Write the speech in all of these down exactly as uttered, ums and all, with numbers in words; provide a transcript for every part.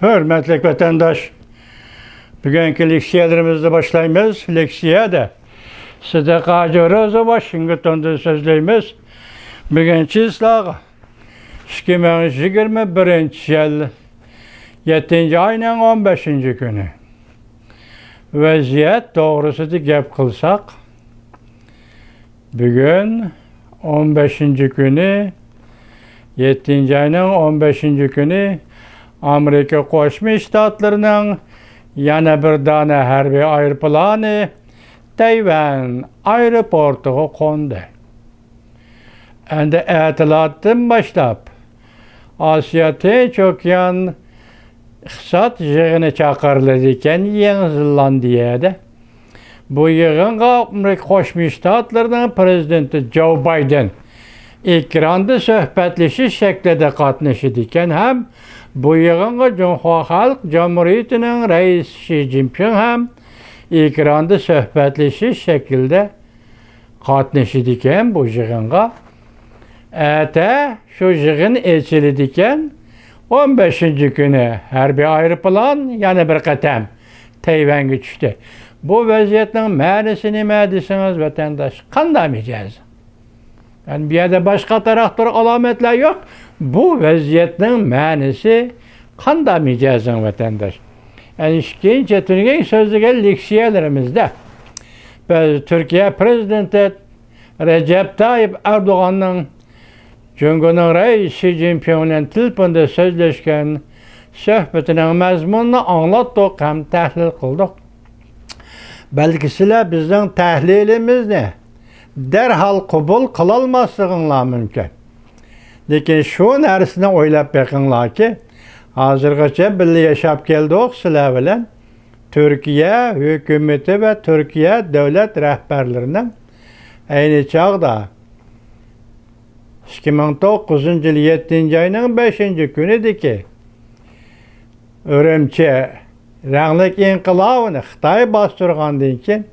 ھۆرمەتلىك ۋەتەنداش، بۈگۈنكى لېكسىيەلىرىمىزنى باشلايمىز. لېكسىيەدە سىدىق ھاجى روزى، ۋاشىنگتوندىن سۆزلەيمىز. بۈگۈن چىسلاغا ئىككى مىڭ يىگىرمە بىرىنچى يىل يەتتىنچى ئاينىڭ ئون بەشىنچى كۈنى. ۋەزىيەت توغرىسىدا گەپ قىلساق، بۈگۈن ئون بەشىنچى كۈنى، يەتتىنچى ئاينىڭ ئون بەشىنچى كۈنى ئامېرىكا قوشما شتاتلىرىنىڭ يەنە بىر دانە ھەربىي ئايروپىلانى تەيۋەن ئايروپورتىغا قوندى. ئەمدى ئەتىلاتتىن باشلاپ ئاسىيا تىنچ ئوكيان ئىقتىساد يىغىنى چاقىرىلىدىكەن يېڭى زېلاندىيەدە. بۇ يىغىنغا ئامېرىكا قوشما شتاتلىرىنىڭ پىرېزىدېنتى جو بايدېن ئېكراندا سۆھبەتلىشىش شەكلىدە قاتنىشىدىكەن ھەم بۇ يىغىنغا جۇڭخۇا خەلق جۇمھۇرىيىتىنىڭ رەئىسى شى جىنپىڭ ھەم ئېكراندا سۆھبەتلىشىش شەكلىدە قاتنىشىدىكەن بۇ يىغىنغا. ئەتە شۇ يىغىن ئېچىلىدىكەن. ئون بەشىنچى كۈنى ھەربىي ئايروپىلان يەنە بىر قېتىم تەيۋەنگە چۈشتى. بۇ ۋەزىيەتنىڭ مەنىسى نېمە دېسىڭىز، ۋەتەنداش، قانداق مىجەز؟ يەنى بۇ يەردە باشقا تەرەقتۇر ئالامەتلەر يوق. بۇ ۋەزىيەتنىڭ مەنىسى قانداق مىجەزىڭ، ۋەتەنداش؟ يەنى ئىككىنچى تۈنۈگۈن سۆزلىگەن لېكسىيەلىرىمىزدە بىز تۈركىيە پىرېزىدېنتى رەجەپ تايىپ ئەردوغاننىڭ جۇڭگونىڭ رەئىسى شى جىنپىڭ بىلەن تېلېفوندا سۆزلەشكەن سۆھبىتىنىڭ مەزمۇنىنى ئاڭلاتتۇق ھەم تەھلىل قىلدۇق. بەلكى سىلەر بىزنىڭ تەھلىلىمىزنى دەرھال قوبۇل قىلالماسلىقىڭلار مۇمكىن. لېكىن شۇ نەرسىنى ئويلاپ بېقىڭلاركى، ھازىرغىچە بىللە ياشاپ كەلدۇق سىلەر بىلەن. تۈركىيە ھۆكۈمىتى ۋە تۈركىيە دۆلەت رەھبەرلىرىنىڭ ئەينى چاغدا ئىككى مىڭ توققۇزىنچى يىل يەتتىنچى ئاينىڭ بەشىنچى كۈنىدىكى ئۈرۈمچى رەڭلىك ئىنقىلابىنى خىتاي باستۇرغاندىن كېيىن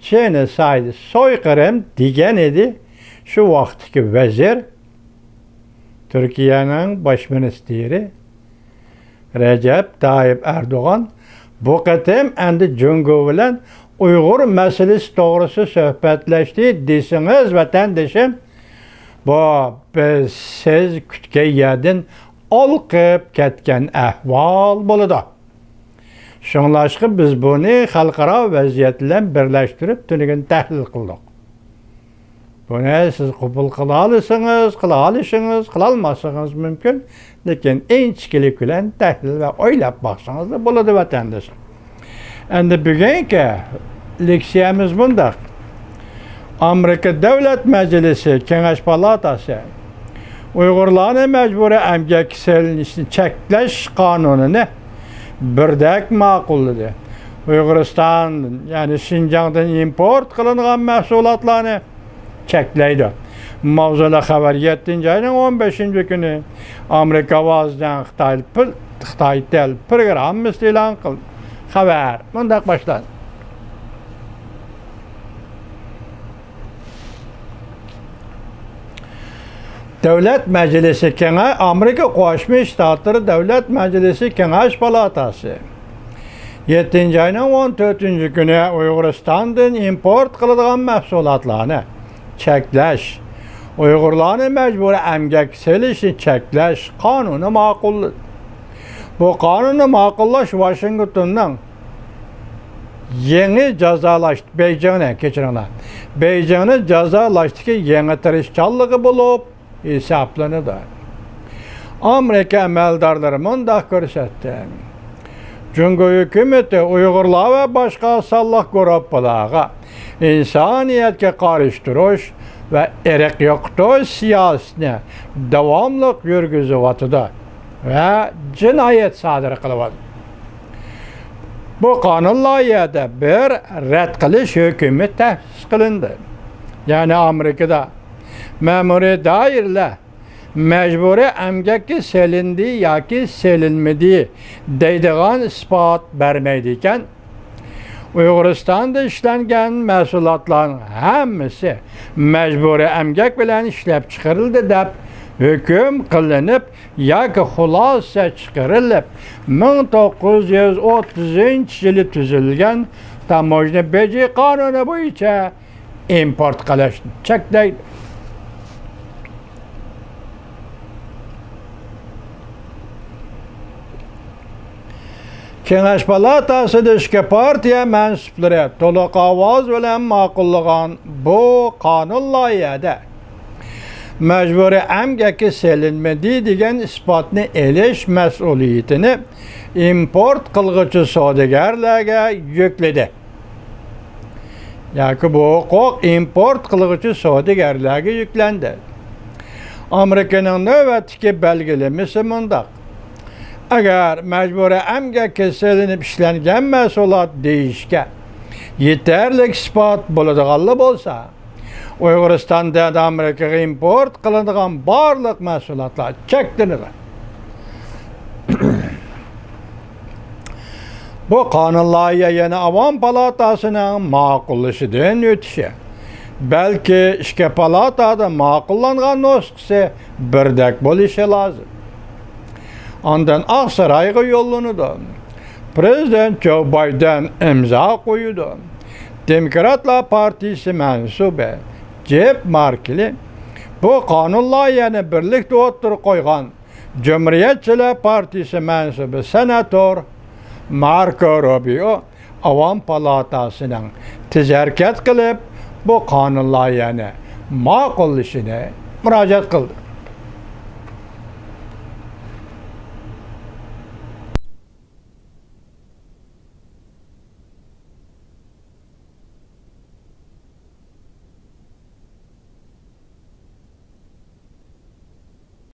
جېنوسايد، سويقىرىم دېگەن ئىدى شۇ ۋاقىتتىكى ۋەزىر، تۈركىيەنىڭ باش مىنىستىرى رەجەپ تايىپ ئەردوغان. بۇ قېتىم ئەمدى جۇڭگو بىلەن ئۇيغۇر مەسىلىسى توغرىسىدا سۆھبەتلەشتى دېسىڭىز، ۋەتەندىشىم، بۇ بىز سىز كۈتكەن يەردىن ئالقىپ كەتكەن ئەھۋال بولىدۇ. شۇڭلاشقا بىز بۇنى خەلقئارا ۋەزىيەت بىلەن بىرلەشتۈرۈپ تۈنۈگۈن تەھلىل قىلدۇق. بۇنى سىز قوبۇل قىلالىسىڭىز، قىلالىشىڭىز، قىلالماسلىقىڭىز مۇمكىن. لېكىن ئىنچىكىلىك بىلەن تەھلىل ۋە ئويلاپ باقسىڭىزلا بولىدۇ، ۋەتەندىشىم. ئەمدى بۈگۈنكى لېكسىيەمىز مۇنداق. ئامېرىكا دۆلەت مەجلىسى كېڭەش پالاتاسى ئۇيغۇرلارنى مەجبۇرىي ئەمگەككە سېلىنىشنى چەكلەش قانۇنىنى بىردەك ماقۇللىدى. ئۇيغۇرىستان، يەنى شىنجاڭدىن ئىمپورت قىلىنغان مەھسۇلاتلارنى چەكلەيدۇ. ماۋزۇلۇق خەۋەر يەتتىنچى ئاينىڭ ئون بەشىنچى كۈنى ئامېرىكا ئاۋازىدىن خىتاي پىل-، خىتاي تېل پروگراممىسىدا ئېلان قىلدى. خەۋەر مۇنداق باشلاندى. دۆلەت مەجلىسى كېڭە-، ئامېرىكا قوشما شتاتلىرى دۆلەت مەجلىسى كېڭەش پالاتاسى يەتتىنچى ئاينىڭ ئون تۆتىنچى كۈنى ئۇيغۇرىستاندىن ئىمپورت قىلىدىغان مەھسۇلاتلارنى چەكلەش، ئۇيغۇرلارنى مەجبۇرىي ئەمگەككە سېلىشنى چەكلەش قانۇنى ماقۇللىدى. بۇ قانۇننى ماقۇللاش ۋاشىنگتوننىڭ يېڭى جازالاش، بېيجىڭنى، كەچۈرۈڭلار، بېيجىڭنى جازالاشتىكى يېڭى تىرىشچانلىقى بولۇپ ھېسابلىنىدۇ. ئامېرىكا ئەمەلدارلىرى مۇنداق كۆرسەتتى. جۇڭگو ھۆكۈمىتى ئۇيغۇرلار ۋە باشقا سانلىق گۇرۇپپىلارغا ئىنسانىيەتكە قارشى تۇرۇش ۋە ئىرق يوقىتىش سىياسىتىنى داۋاملىق يۈرگۈزۈۋاتىدۇ ۋە جىنايەت سادىر قىلىۋاتىدۇ. بۇ قانۇن لايىھەدە بىر رەت قىلىش ھۆكۈمى تەسىس قىلىندى. يەنى ئامېرىكىدا مەمۇرىي دائىرىلەر مەجبۇرىي ئەمگەككە سېلىندى ياكى سېلىنمىدى دەيدىغان ئىسپات بەرمەيدىكەن. ئۇيغۇرىستاندا ئىشلەنگەن مەھسۇلاتلارنىڭ ھەممىسى مەجبۇرىي ئەمگەك بىلەن ئىشلەپچىقىرىلدى دەپ ھۆكۈم قىلىنىپ ياكى خۇلاسە چىقىرىلىپ، مىڭ توققۇز يۈز ئوتتۇزىنچى يىلى تۈزۈلگەن تاموژنا بېجى قانۇنى بويىچە ئىمپورت قىلىشنى چەكلەيدۇ. كېڭەش پالاتاسىدا ئىككى پارتىيە مەنسۇپلىرى تولۇق ئاۋاز بىلەن ماقۇللىغان بۇ قانۇن لايىھەدە مەجبۇرىي ئەمگەككە سېلىنمىدى دېگەن ئىسپاتنى ئېلىش مەسئۇلىيىتىنى ئىمپورت قىلغۇچى سودىگەرلەرگە يۈكلىدى. ياكى بۇ ھوقۇق ئىمپورت قىلغۇچى سودىگەرلەرگە يۈكلەندى. ئامېرىكىنىڭ نۆۋەتتىكى بەلگىلىمىسى مۇنداق: ئەگەر مەجبۇرىي ئەمگەككە سېلىنىپ ئىشلەنگەن مەھسۇلات دېيىشكە يېتەرلىك ئىسپات بولىدىغانلا بولسا، ئۇيغۇرىستاندىن ئامېرىكىغا ئىمپورت قىلىنىدىغان بارلىق مەھسۇلاتلار چەكلىنىدۇ. بۇ قانۇن لايىھە يەنە ئاۋام پالاتاسىنىڭ ماقۇللىشىدىن ئۆتۈشى، بەلكى ئىككى پالاتا دا ماقۇللانغان نۇسخىسى بىردەك بولۇشى لازىم. ئاندىن ئاقسارايغا يوللىنىدۇ. پىرېزىدېنت جو بايدېن ئىمزا قويىدۇ. دېموكراتلار پارتىيىسى مەنسۇبى جېپ ماركلى بۇ قانۇن لايىھەنى بىرلىكتە ئوتتۇرىغا قويغان جۇمھۇرىيەتچىلەر پارتىيىسى مەنسۇبى سېناتور ماركو روبىيو ئاۋام پالاتاسىنىڭ تېز ھەرىكەت قىلىپ، بۇ قانۇن لايىھەنى ماقۇللىشىنى مۇراجىئەت قىلدى.